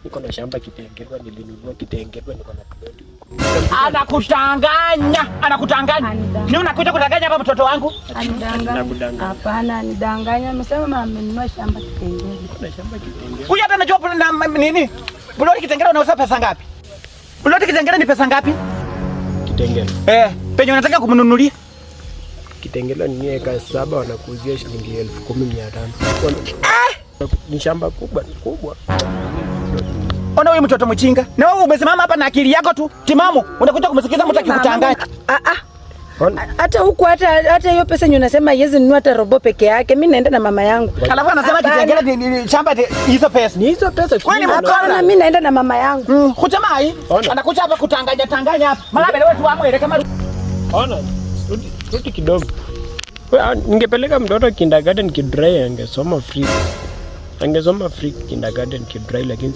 Niko na shamba Kitengelwa, nilinunua Kitengelwa, niko na ploti. Anakutanganya, anakutanganya. Anidanganya. Ni unakuja kutanganya hapa mtoto wangu? Anidanganya. Nakudanganya. Hapana, anidanganya. Amesema amenunua shamba Kitengela. Niko na shamba Kitengela. Huyu hata anajua nini? Ploti Kitengela unauza pesa ngapi? Ploti Kitengela ni pesa ngapi? Kitengela. Eh, penye unataka kumnunulia? Kitengela ni eka 7 wanakuuzia shilingi 10,500. Ni shamba kubwa, ni kubwa. Ona huyu mtoto mchinga. Na wewe umesimama hapa na akili yako tu timamu, unakuja kumsikiza mtu akikutanganya. Ah ah. Ona. Hata huku hata hiyo pesa yenye unasema haiwezi nunua hata robo peke yake. Mimi naenda na mama yangu. Alafu anasema Hapana. Kitengela ni shamba hizo pesa. Ni hizo pesa. Wewe ni mkora. Hapana, mimi naenda na mama yangu. Kuchamai. Ona. Anakuja hapa kutanganya tanganya hapa. Malabe wewe tu amwele kama Ona, rudi, rudi kidogo. Ningepeleka mtoto kindergarten kidry angesoma free. Angesoma free kindergarten kidry lakini